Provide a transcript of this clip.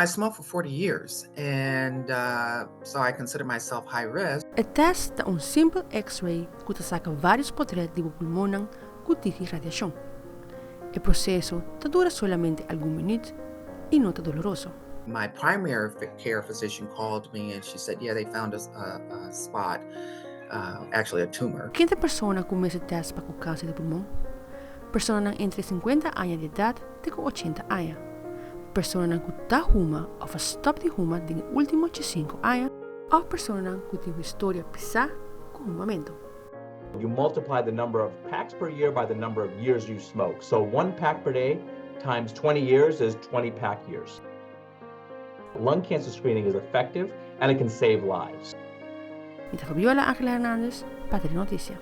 I smoked for 40 years and so I consider myself high risk. E test ta un simpel X-ray ku ta saka vários potrèt di bo pulmonnan ku tiki radiashon. E proseso ta dura solamente algun minüt i no ta doloroso. My primary care physician called me and she said, yeah, they found a spot, actually a tumor. Ken ta e persona ku mester tèst pa ku kanser di pulmon? Personanan entre sinkuenta aña di edat te ku ochenta aña. Personanan ku ta huma òf a stòp di huma den e último diesinku aña. Òf personanan ku tin un historia pisá ku humamentu. You multiply the number of packs per year by the number of years you smoke. So one pack per day times 20 years is 20 pack years. Lung cancer screening is effective and it can save lives. Mi ta Fabiola Angela Hernandez pa Telenoticia.